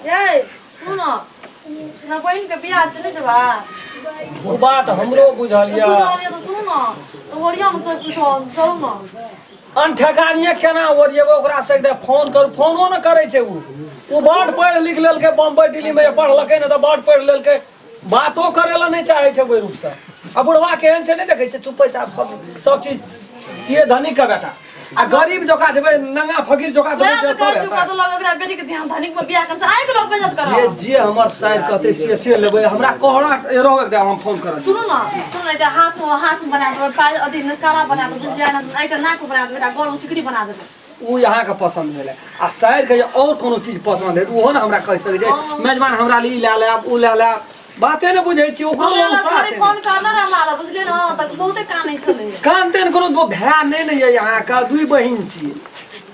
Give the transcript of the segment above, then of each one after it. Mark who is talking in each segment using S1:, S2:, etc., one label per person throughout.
S1: ये सुन हमरा बहिन के बियाह छै नहि जेबा
S2: ओ बात हमरो बुझल यऽ
S1: बुझल यऽ तऽ सुनू ने तऽ ओरिया ने सब कुछ चलू ने
S2: अनठेकानिये केना ओरियेबै ओकरा से एकदम फोन करू फोनो ने करै छै उ उ बड पढ़ि लिख लेलकै बम्बई दिल्ली मे पढ़लकै ने तऽ बड पढ़ि लेलकै बातो करै लए नहि चाहै छै ओहि रूपसँ आ बुढ़वा केहन छै नहि देखै छै चुपे चाप सब सब चीज छियै धनिक के बेटा आ गरीब जोका जेबै नंगा फकीर जोका देबै
S1: वएह
S2: छै
S1: तऽ
S2: तब
S1: कहै छी
S2: हेतै।
S1: ओकरा तऽ लग ओकरा बेटी के ध्यान धनिक में बियाह करन आइ के लोग बेइज्जत
S2: जे
S1: करब
S2: जे हमर साइड कहतै से से लेबै हमरा कहरा रहबे दे हम फोन करब
S1: सुनू ने सुनू ने एकटा हाथ में बना देबै पायल अथी कारा बना देबै बुझलियै ने एकटा नाक में बना देबै एकटा गल में सिकड़ी बना देबै
S2: ओ अहाँके पसन्द भेलै आ साइडके जे आओर कोनो चीज पसन्द है तऽ ओहो ने हमरा कहि सकै छै मेजबान हमरा लिए ई लए लेब ओ लए लेब बाते ने बुझै छी ओकरो
S1: हमरा
S2: लग
S1: लग
S2: साथ
S1: छोरी
S2: छै
S1: फोन करने रहे हमरा लग बुझलियै ने तऽ बहुते कानै छलै
S2: कानते ने कोनो भाय नहि ने यऽ अहाँके दुइ बहिन छी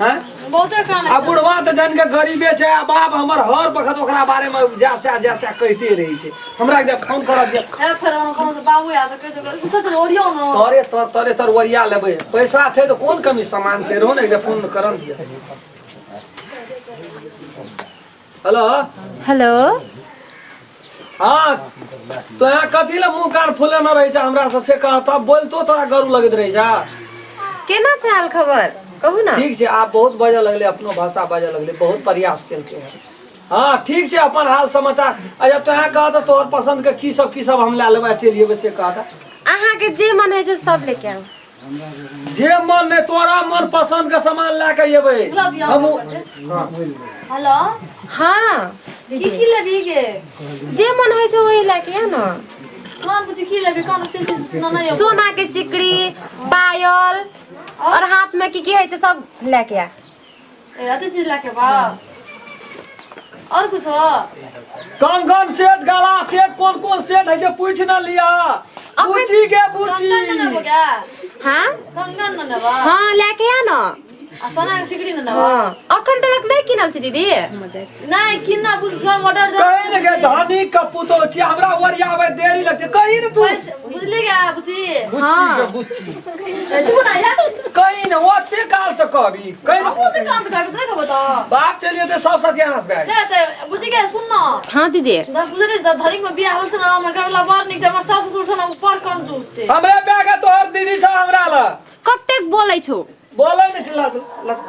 S2: हँ
S1: बहुते कानै
S2: आ
S1: छलै
S2: बुढ़वा तऽ जानि कऽ गरीबे छै आ बाप हमर हर बखत ओकरा बारेमे जैसा जैसा कहिते रहै छै हमरा एकटा फोन करऽ दिअ
S1: हे फेर हम कहलहुँ तऽ बाबू आयल तऽ कहै छै पूछो तऽ ओरियौ ने
S2: तोरे तर तोरे तर ओरिया लेबै पैसा छै तऽ कोन कमी सामान छै रहो ने एकटा फोन करऽ दिअ हेलो
S3: हेलो
S2: हाँ तो यहाँ कथी लए मुँह कान फुलेने रहै छै हमरा से से कह तब बोलतो तोरा गरु लगैत रहै छै
S3: केना छै हाल खबर कहू ने
S2: ठीक छै आब बहुत बजऽ लगलै अपनो भाषा बजऽ लगलै बहुत प्रयास केलकै हँ हाँ ठीक छै अपन हाल समाचार अच्छा तोहे कह तऽ तोहर पसन्द के की सब हम लए लेबै आ चलि जेबै से कह तऽ
S3: अहाँके जे मन होइ छै सब लेके आउ
S2: जे मन नहि तोरा मन पसन्द के सामान लए के एबै
S1: गुलाब दिया
S2: हम
S1: हाँ। हेलो
S3: हाँ
S1: की की लेबी गे
S3: जे मन होइ छै वही लए के आउ ने
S1: कोन बुझी की लेबी कोन से चीज न नहीं
S3: सोना के सिकड़ी पायल और हाथ में की की होइ छै सब लए के आ
S1: ए अति चीज लाके बा और कुछ हो
S2: कंगन सेट गला सेट कोन कोन सेट है जे पूछ न लिया पूछी गे पूछी
S1: कंगन न नेबो क्या
S3: हाँ
S1: कंगन न नेबा
S3: हाँ लए के आ न
S1: आ सोना के सिकड़ी न नेबा
S3: हाँ अखन तक नहि किनल छी दीदी
S1: नहीं किन्ना बुझ सब ऑर्डर दे
S2: कहीं ने गे धनी के पुतोह छी हमरा ओरियाबै देरी लगतै कहीं ने तू
S1: बुझली क्या बुझी
S2: बुच्ची गे बुच्ची
S1: ए तू ना यार
S2: कहीं ने ओते काल से कहबी कहीं ने
S1: वो तो काम कर नहीं खबर तो
S2: बाप चलिए ते सब सत्यानाश भए
S1: नहीं ते बुझी के सुन ना
S3: हाँ दीदी
S1: बुझली धनिक में बियाह होल छै ना हमर घरवाला बड़ नीक छै हमर सास ससुर छै ना उ बड़ कंजूस छै
S2: हमरे ब्याह के तोहर दीदी छौ हमरा लग
S3: कतेक बोलै छौ
S2: बोलै नहि छै लत लत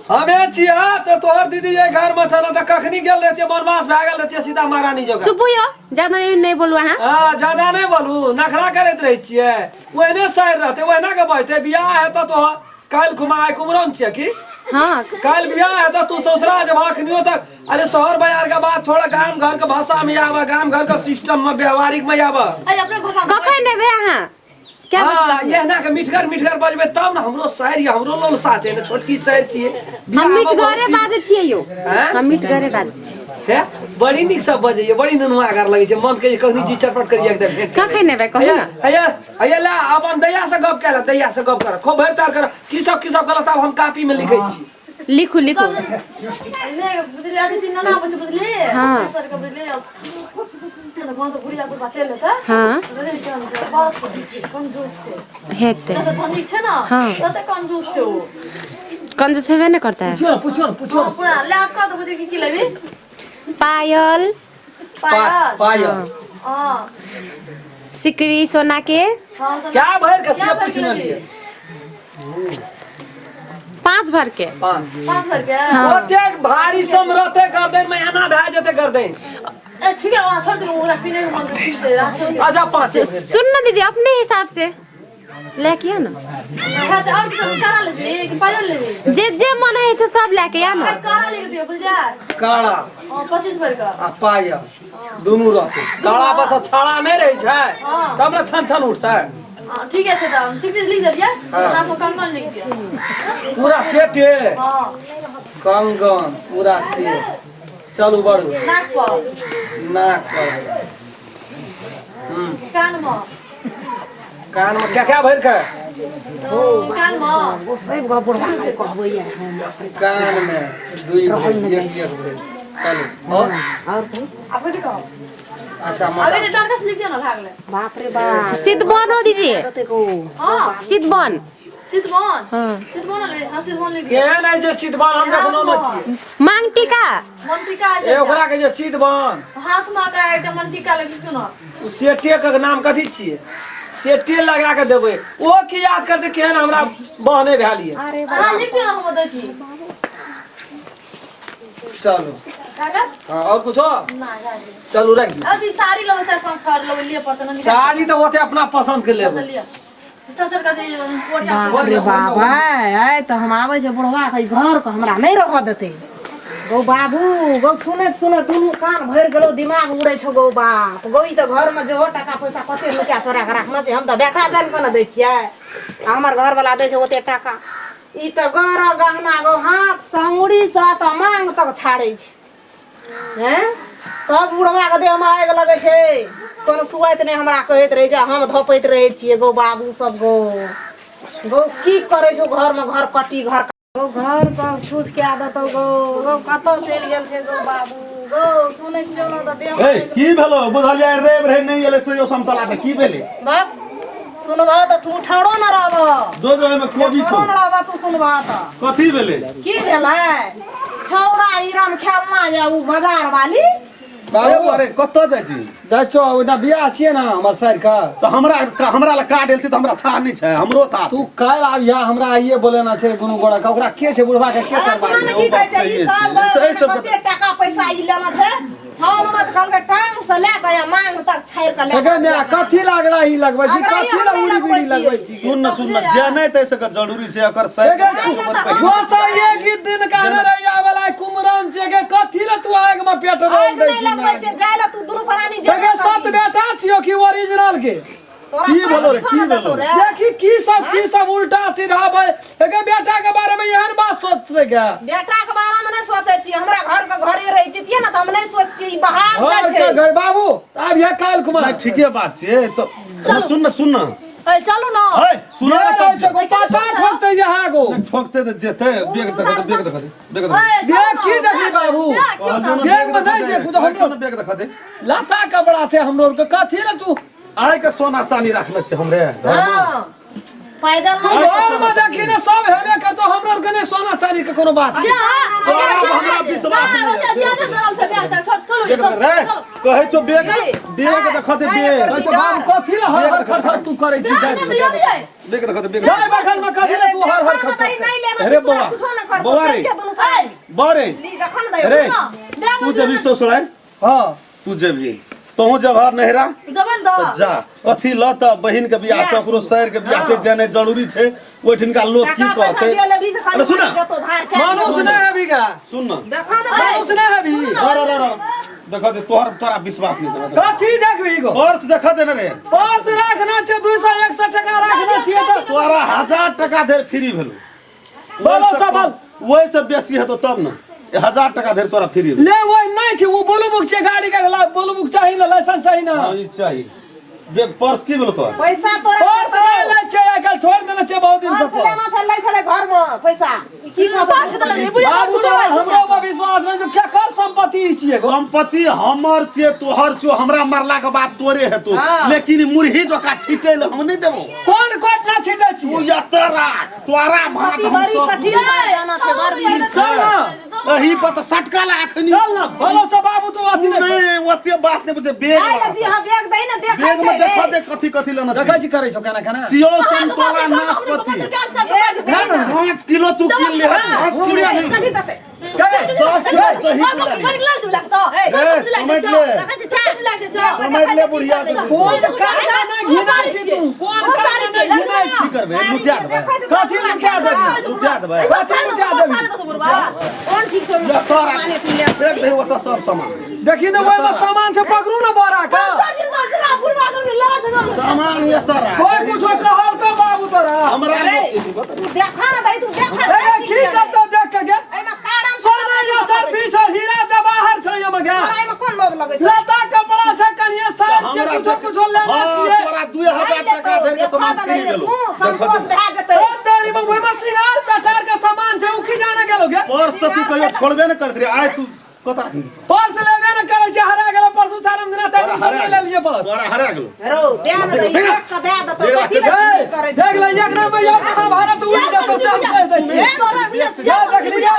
S2: हमे छियै तऽ तोहर दीदी जे घरमे छल तऽ कखनी गेल रहतियै वनवास भए गेल रहतियै सीता महारानी जगह
S3: चुप यौ ज्यादा नहीं नहीं बोलू अहाँ
S2: हँ ज्यादा नहि बोलू नखरा करैत रहै छियै ओहने सैर रहतै ओहना के बजतै बियाह हेतै तोहर काल्हि खुमा आइ कुमरम छियै की
S3: हाँ
S2: काल्हि बियाह हेतै तू ससुरा जब अखनियो तक अरे शहर बाजार के बात छोड़ गाम घर के भाषा में आबऽ गाम घर के सिस्टम में व्यवहारिक में आबऽ
S1: अरे अपने भाषा में
S3: कखन एबै अहाँ क्या
S2: हाँ ये के मिठगर मिठगर बजबै तब ने हमरो शहर ये हमरो लोलसा छै ने छोटकी शहर छियै
S3: हम मिठगरे बाजै छियै यौ
S2: हैं?
S3: हम मिठगरे बाजै छियै
S2: हे बड़ी नीक सब बजैए बड़ी नुनुआगर लगै छै मन के कखनी जी चटपट करिए एकदम भेंट करै।
S3: कखन एबै कहू ने
S2: हैया हैया ला अपन दैया से गप कए ले दैया से गप कर खूब भरि तार कर की सब गलत आब हम कॉपी में लिखै छी
S3: लिखू लिखू
S1: ले बुझली अथी चीज ना आबै छै बुझली
S3: हाँ।
S1: सर के बुझली तऽ गाँव से बुढ़िया बुढ़बा चलि एतै
S3: हाँ
S1: बुझली केहन छै बड़ छै कंजूस छै
S3: हेतै
S1: जते धनिक छै ने
S3: हाँ।
S1: तते कंजूस छै ओ
S3: कंजूस हेबे ने करता है
S2: पूछियो ने पूछियो ने पूछियो
S1: हाँ, पूरा ले आब कह तऽ बुझली की की लेबी
S3: पायल
S1: पायल
S2: पायल
S1: हाँ
S3: सिकड़ी सोना के
S1: हाँ सोना
S2: क्या भरि के से
S1: क्या भरि
S2: पूछ
S1: के
S2: ने
S1: लेबी?
S2: लिए
S3: पाँच भर के
S2: पाँच
S1: पाँच भर के
S2: ओते भारी सम रहते गर्दन में एना भए जेते गर्दन
S1: ए ठीक है वहाँ छोड़ दे ओकरा पीने के मन करै छै
S2: अच्छा पाँच
S3: सुन ना दीदी अपने हिसाब से लेके आ ना
S1: हाँ तऽ और किछु कारा लेबी कि पायल लेबी
S3: जे जे मन होइ छै सब लेके आ ना
S1: कारा लिख दियौ बुझलियै
S2: काड़ा
S1: हाँ 25 भर का
S2: आ पायल दुनू रहते काड़ा पर छाड़ा नहि रहै छै
S1: हाँ।
S2: तब ने छन छन उठतै
S1: हाँ ठीक है से तऽ सिकड़ी लिख देलियै
S2: हाँ।
S1: हाथ में कंगन लिख दियौ
S2: पूरा सेट है
S1: हाँ
S2: कंगन पूरा सेट चलू बढ़ू
S1: नाक पर
S2: नाक पर
S1: कान में
S2: कान में क्या क्या भरि के
S1: कान में
S2: कान में दुई भरि एक एक भरि चलू और
S1: आब कथी कहब
S2: अच्छा
S1: आब
S2: माता
S1: एते डरकस लिख दियौ ने भए गेलै
S3: सिद्ध बन हो दीदी
S1: हाँ
S3: सिद्ध बन
S1: सिद्धवन
S3: हाँ।
S1: सिद्धवन ले हां सिद्धवन ले
S2: केहन है जे सिद्धबान हम देखनो न छियै।
S3: मांग टीका।
S1: मनटीका
S2: ए ओकरा के जे सिद्धबान
S1: हाथ में का एकटा मनटीका लगी क्यों ना
S2: ओ सेटे के नाम कथी छियै? सेटे लगा के देबै ओ की याद करतै केहन हमरा बहने भेल ये।
S3: अरे
S1: हां लिख दियो ना हम दै छी।
S2: चलू।
S1: काका
S2: हाँ और कुछो?
S1: ना जा दे।
S2: चलू रख दियौ।
S1: अभी साड़ी लेबै चार पांच खार लेबै लिए पड़तै ना।
S2: साड़ी तऽ ओते अपना पसंद के लेबै।
S1: लिअ चल चल कथी कोटा।
S4: बाप रे बाप, आय तऽ हम आबै छै बुढ़वा के घर के हमरा नहि रहऽ देतै गौ बाबू। गौ सुनैत सुनैत दुनू कान भरि गेलौ, दिमाग उड़ै छौ गौ बाप। गौ ई तऽ घरमे जेहो टाका पैसा कते लुका चोरा के राखने छै, हम तऽ बेटा जानि कऽ ने दै छियै आ हमर घरवला दै छै ओते टाका। ई तऽ गर गहना गौ हाथ से अंगुरी से तऽ मांग तक छाड़ै छै। हैं तब बुढ़वा के देह में आगि लगै छै, कोनो सुआइत नहि हमरा कहैत रहै छै, हम धपैत रहै छियै गौ बाबू सब। गौ गौ की करै छौ घर में? घर कटी घर गौ घर पर ठूस कए देतौ गौ। गौ कतऽ चलि गेल छै गौ बाबू? गौ सुनै छियौ ने तऽ देह
S5: ए की भेलो बुझलियै रे रहे नहि एलै से यो समतला तऽ की भेलै?
S4: बाप सुनबह तऽ तू ठहरो न रहबह।
S5: जो जो एहिमे कोबी छौ।
S4: ठहरो न रहबह तू सुनबह तऽ।
S5: कथी भेलै?
S4: की भेलै छौड़ा ई राम खेलना या उ बाजार वाली।
S2: बाबू
S5: अरे कतऽ जाइ छी?
S2: जाइ छौ ओहिना बियाह छियै ने हमर साइर के।
S5: तऽ हमरा हमरा लए कार्ड एल छै तऽ हमरा था नहि छै, हमरो था।
S2: तू काल्हि आबिहा, हमरा आइए बोलेना छै दुनू गोरा के। ओकरा के छै बुढ़वा के के
S4: अरे
S2: करबा
S4: सुन ने की कहै छै ई सब
S5: सही सब
S4: कते टाका पैसा ई लेना छै, हम मत कहलकै टांग से लए कऽ या मांग तक छाड़ि कऽ लए
S2: एगे माय कथी लागला ई लगबै छी?
S4: अगराही
S2: कथी
S4: हम
S2: ला
S4: नहि
S2: उड़ी
S4: लगबै
S2: बीड़ी लगबै
S4: छी।
S2: छी?
S5: सुन न सुन न जेनाइ ताहि सबके जरूरी छै एकर साइर
S2: एगे गोसाइये की दिन कहने रही आवेला कुमरन छै गे, कथी ला तू आग में पेट्रोल
S4: आगि
S2: दै
S4: नहि
S2: छी?
S4: लगबै छै जाय लए तू दुनू प्राणी
S2: एगे
S4: जेबे
S2: सत
S4: करबही।
S2: बेटा छियो कि ओरिजिनल के?
S4: तोरा
S5: की
S4: सब
S5: भेलो रे,
S4: किछो
S5: की
S4: ने देतौ
S5: भेलो?
S4: रे।
S2: देखी की सब उल्टा सीधा भाई। एगे बेटा के बारे में एहन बात सोचते के?
S4: बेटा के बारे में नहीं सोचे छी, हमरा घर के घरे रह जतियै ने तऽ हम नहीं सोचतियै ई बाहर
S2: घर
S4: जाइ
S2: के
S4: छै।
S2: घर बाबू आब यह काल कुमार।
S5: नहि ठीके बात छै तऽ सुन न सुन न।
S1: ए चलू ना।
S5: ए सुन न तब
S2: छै को पाटा ठोकते यहाँ को।
S5: ठोकते तऽ जेतै। बेग देखा दे, बेग देखा दे, बेग देखा दे।
S2: देख की देखी बाबू? बेग में नहि छै कुछ
S5: हमरो
S2: हमरो।
S5: बेग देखा दे।
S2: लता कपड़ा छै हमरो के, कथी रे तू?
S5: आइ के सोना चानी राखने छै हमरे घरमे।
S4: हाँ, पैदल नहीं
S2: घर में देखी ने सब हेबे करतो, हमरो के नहीं सोना चांदी के कोनो बात छै।
S5: तोरा अब हमरा विश्वास नहीं है। बेग देखा रे, कहै छौ बेग बेग देखा दे बेग।
S2: कहै छौ बाबू कथी रे हर हर खर खर तू करै छी? जाय
S5: बेग देखा दे बेग।
S2: जाय बखन में कथी रे तू हर हर खर खर?
S5: अरे बौआ, बौआ रे। बरे रे तू जेबही ससुराल?
S2: हां
S5: तू जेबही, तोहू जब नहिरा तऽ जा कथी ल तऽ बहिन के बियाह छै, ओकरो सैर के बियाह छै, जेनाइ जरूरी छै। ओहिठिनका लोक की कहतै? अरे सुन न।
S2: मानुस नहीं है अभी का।
S5: सुन न।
S2: मानुस नहीं है अभी।
S5: र र र देखा दे, तोहर तोरा विश्वास नहीं छै।
S2: कथी देखबी गो?
S5: पर्स देखा दे न रे।
S2: पर्स राखना छै 200 100 टका राखना छियै तऽ
S5: तोरा 1000 टका धरि फ्री भेलो।
S2: बोलो सबल।
S5: ओहि से बेसी हेतौ तब ने 1000 टका धरि तोरा फ्री भेलो।
S2: ले ओहि नहीं छै, ओ ब्लू बुक छै गाड़ी के, ब्लू बुक चाही ना, लाइसेंस चाही ना।
S5: हाँ, ई चाही। बेग पर्स की भेलो तोहर?
S4: पैसा तोरा
S2: पर्स नहीं लै छै आइ काल्हि, छोड़ देने छै बहुत दिन से
S4: पर्स लेना छलै लै छलै घर में पैसा ई की कहतौ?
S2: बाबू तोरा हमरो पर विश्वास नहीं छौ? क्या कर संपत्ति ई छियै गो?
S5: संपत्ति हमर छियै, तोहर छियौ, हमरा मरला के बाद तोरे हेतौ।
S4: हाँ।
S5: लेकिन मुरही जका छिटै लए हम नहि देबौ।
S2: कोन कोटना छिटै
S5: तू
S2: छियै?
S5: एतऽ राख, तोरा भात हम
S4: बड़ी
S5: सब
S4: कठिन बात जाना छै बड़
S5: ठीक छै।
S2: चल ना।
S5: एही पर तऽ सटका ला अखनी।
S2: चल ना बोलो सब बाबू तू अथी
S5: तू
S2: नहीं
S5: नहि ओते बात नहि बुझे। बेग
S4: जाय
S5: राख।
S4: दी हाँ बैग दही ना देखै
S5: बेग में
S4: छै
S5: देखा
S4: रे।
S5: दे कथी कथी लेना
S2: देखै
S5: छै।
S2: छी करै छौ केना केना।
S5: सियो संतोला नाशपाती 5 किलो तू कीन ले, 5 किलो नहीं।
S4: कथी देतै?
S5: 10 किलो दही पिला ले। ए, समझ ले।
S4: देखै छी चाय।
S5: समझ ले बुढ़िया से।
S2: कोन काजा नहीं घिनाइ छी तू? कोन काजा नहीं घिनाइ छी?
S5: की करबै? लुटिया देबै?
S2: कथी लुटिया देबही?
S5: लुटिया देबै?
S2: कथी लुटिया देबही?
S4: कोन ठीक छौ?
S5: या तोरा
S4: माने तू ले।
S5: देख दे ओतऽ सब सामान।
S2: देखी तऽ ओहिमे सामान छै, पकड़ू ने बोरा के।
S5: सामान एतऽ राख।
S2: कोई कुछो कहल को बाबू तोरा?
S5: हमरा
S4: तू देखा ना दही, तू देखा।
S2: ए की करतौ देख के गे?
S4: एहिमे कारण
S2: सोना या सर्फी छै, हीरा जवाहर छै एहिमे गे।
S4: तोरा एहिमे कोन लोभ लगै छै?
S2: लता कपड़ा छै, कनिये साग छै,
S5: हमरा
S2: कुछो कुछो लेना
S5: हाँ,
S2: छियै।
S5: तोरा 2000 टका धरि के सामान फ्री
S4: तू
S5: गेलो।
S4: संतोष भए जेतै।
S2: ओ तेरी में ओहिमे श्रृंगार पेटार के सामान छै, उ की जाने गेलो गे?
S5: पर्स तऽ तू कहियो छोड़बे ने करैत रही, आइ तू कतऽ राखने छी?
S2: पर्स लेबे ने करै छै, हरा गेलो परसू 4 दिना तक
S5: तोरा
S2: ले लेलिए बस।
S5: तोरा हरा गेलो।
S4: रो दे दे एक के दे दे तो कथी लए करै
S2: देख ले, एक ना भैया महाभारत उड़ जतो सब कह दै छियै। जा देखली जा।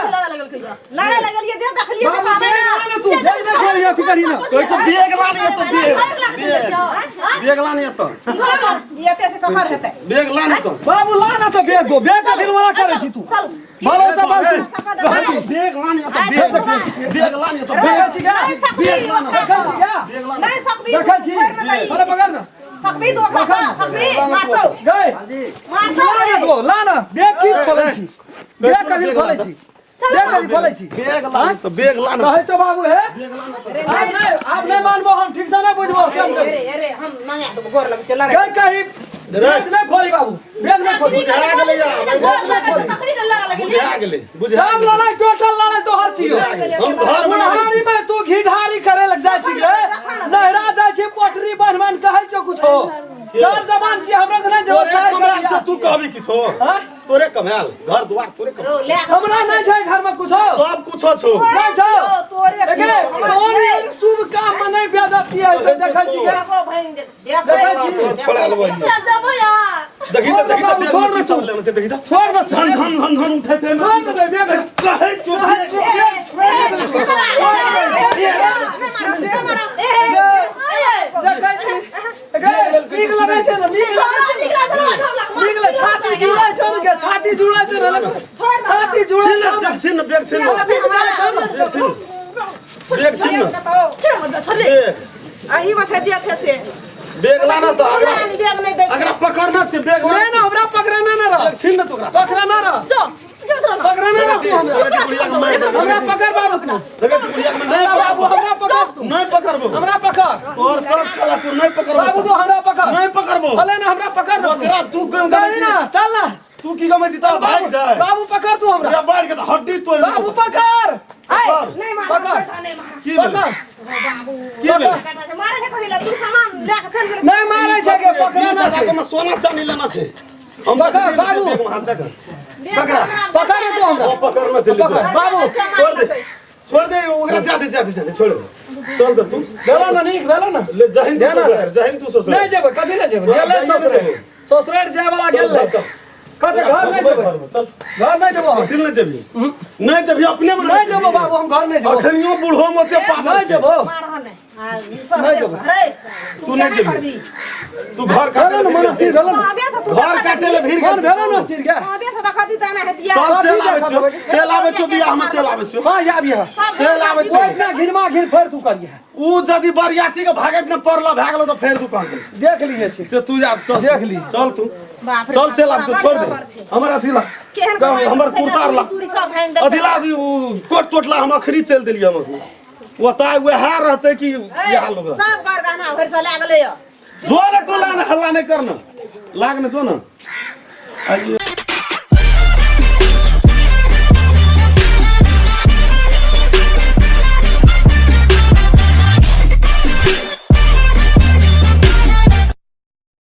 S4: लड़े लगलिए जे देखलिए से
S2: बाबू
S4: कहबै
S2: देख
S4: ना।
S2: ना तू देख ना खोली अथी करी ना।
S5: कहै छौ बैग लानी एतऽ, बैग बैग लानी एतऽ,
S4: एते से ककर हेतै?
S5: बैग लानी एतऽ।
S2: बाबू ला ना तो बैग गो बैग कथी मना करै छी तू? भरोसा बाल तू।
S5: बैग लानी एतऽ, बैग बैग लानी एतऽ,
S2: देखै
S5: बैग
S2: छी क्या?
S5: बैग लाना।
S2: देखै छी क्या?
S5: बैग लाना।
S4: नहीं सकबी।
S2: देखै छी।
S4: छोड़ि ने दही।
S2: अरे पकड़ ना।
S4: सकबी तो ओकरा सकबी मारतौ।
S2: गए
S4: मारतौ।
S2: ला ना गो ला ना बैग की खोलै छी? बैग कथी खोलै छी? बैग कथी खोलै छी?
S5: बैग लानी तऽ बैग लाना।
S2: कहै तो बाबू हे आब नहीं, आब नहीं मानबो हम, ठीक से नहीं बुझबो से हम।
S4: अरे अरे हम मंगा देबो, गोर लग चल रे।
S2: गए कहीं बैग नहीं खोली बाबू, बैग नहीं खोली।
S5: बुझा गेलै यार, बुझा गेलै, बुझा
S2: सब
S5: गेलै।
S2: लड़ाई टोटल लड़ाई तोहर छियो।
S5: बुझा गेलै। हम घर में
S2: बुढ़ारी में तू घी ढारी करे लग जाइ छी गे, नहरा जाइ छी पोटरी बन बन कहै छौ कुछो। जर जवान छी हमरा तऽ नहीं जेबो।
S5: तोरे
S2: साइड
S5: कमायल
S2: कर
S5: छौ, तू कहबी किछो?
S2: हाँ?
S5: तोरे कमायल घर द्वार तोरे कमायल।
S4: रो ले।
S2: हमरा नहीं छै घर में कुछो।
S5: सब कुछो छौ।
S2: नहीं छौ।
S4: तोरे
S2: देखे कोन एहन शुभ काम में नहीं बेइज्जती होइ छै, देखै छी गे। देखै छी।
S5: तोर छोड़ा लेबो हियो। देखी तऽ, देखी तऽ
S2: बाबू,
S5: बैग
S2: छोड़
S5: में
S2: ने
S5: की सब
S2: तू।
S5: लेने छै, देखी तऽ।
S2: छोड़ ने।
S5: धन धन धन धन उठै छै।
S2: छोड़ ने बैग।
S5: कहै छौ बैग।
S2: देखै छी गे, नीक लगै छै ने? नीक लगै छै, नीक लगै। छाती जुड़ै छै ने गे, छाती जुड़ै छै ने, छाती जुड़ै
S5: छीन
S2: छै।
S5: ले, बैग छीन ने, बैग छीन ने, बैग छीन ने, बैग छीन ने, बैग
S4: अही में छै जे छै से।
S5: बैग लाना तऽ अगरा अगरा पकड़ना छै बैग ला।
S2: नहीं ना, हमरा पकड़ना ना रह।
S5: बैग छीन ने तू ओकरा।
S2: पकड़ना रह, पकड़ना रह तू हमरा।
S5: देखै छी बुढ़िया के मारि देबै।
S2: हमरा पकड़ बाबू तू।
S5: देखै छी बुढ़िया के मारि-
S2: हमरा बाबू, हमरा पकड़ तू।
S5: नहीं पकड़बो।
S2: हमरा पकड़।
S5: तोर सब खेला तू नहीं पकड़बो।
S2: बाबू तू हमरा पकड़।
S5: नहीं पकड़बो।
S2: भले ना, हमरा पकड़ ना तू।
S5: ओकरा तू क्यों गमै
S2: नहीं ना, चल ना।
S5: तू की गमै छी तऽ भागि जाय।
S2: बाबू पकड़ तू हमरा।
S5: ओकरा मारि के तऽ हड्डी तोड़ि देबो।
S2: बाबू पकड़।
S5: पकड़।
S4: नहीं मार।
S2: पकड़।
S5: की भेलै?
S2: पकड़।
S5: की भेलै?
S4: मारे छै कथी लए? तू सामान लए के चलि गेलै।
S2: नहीं मारे छै के, पकड़ना
S5: 20 हजार
S2: छै।
S5: के सोना चानी लेना छै। हम
S2: पकड़,
S5: देखलियै
S2: बाबू।
S5: से बैग में हाथ दऽ कऽ। पकड़ा।
S2: पकड़ तू हमरा।
S5: ओ पकड़ना छै।
S2: पकड़ बाबू।
S5: छोड़ दे, छोड़ दे ओकरा, जा दे, जा दे, जा दे, छोड़ दे, चल दे तू।
S2: भेलो ना, नीक भेलो ना।
S5: ले जहिन तू ससुरार, जहिन तू ससुरार।
S2: नहीं जेबै, कथी ले जेबै?
S5: तोरा
S2: गेलै
S5: जाइए ने
S2: ससुरार।
S5: देबो।
S2: ससुरार जाय वाला
S5: चल,
S2: गेलै।
S5: चल।
S2: कते घर नहीं जेबै।
S5: चल।
S2: घर नहीं जेबै हम।
S5: कथी ले जेबही? नहीं जेबही अपने में?
S2: नहीं जेबै बाबू, हम घर नहीं जेबै।
S5: अखनियो बूढ़ो में ओते पावर
S2: नहीं
S5: छै।
S2: जेबै।
S4: मारह नहि।
S2: नहीं जेबै।
S4: रे
S5: तू नहीं जेबही, तू घर काटे
S2: भेलो ना मन स्थिर भेलो ना।
S4: आदे से तू
S5: घर काटे ले भीड़
S2: मन
S5: गेल।
S2: भेलो ना स्थिर के।
S4: आदे से देखा दी तना हेतिया।
S5: चल, चल आबै छियौ, चल आबै छियौ, बियाह में चल आबै छियौ।
S2: हाँ, आबिहे।
S5: चल आबै छियौ।
S2: इतना घिरमा घिर फेर तू करिहे।
S5: उ यदि बरियाती के भागैत ने पड़ल भए गेलो तऽ फेर दुकान पे
S2: देख लिए से।
S5: से तू जा, चल।
S2: देख ली।
S5: चल तू।
S4: बाप रे
S5: चल
S4: बाप,
S5: चल आब तू
S4: बड़ा
S5: छोड़
S4: गड़बड़
S5: दे
S4: छै।
S5: हमर अथी ला।
S4: केहन
S5: हमर
S4: गड़बड़ छै,
S5: कुर्ता ला।
S4: तूरी सब भांगि देलकै।
S5: अथी ला, उ कोट तोट ला, हम अखनी चलि देलियै। हम अखनी ओतऽ वएह रहतै कि इएह लोग रहतै?
S4: सब घर गहना भरि से लए गेलै
S5: जो ने तू लाग ने, हल्ला नहि कर ने, लाग ने, जो ने आइए।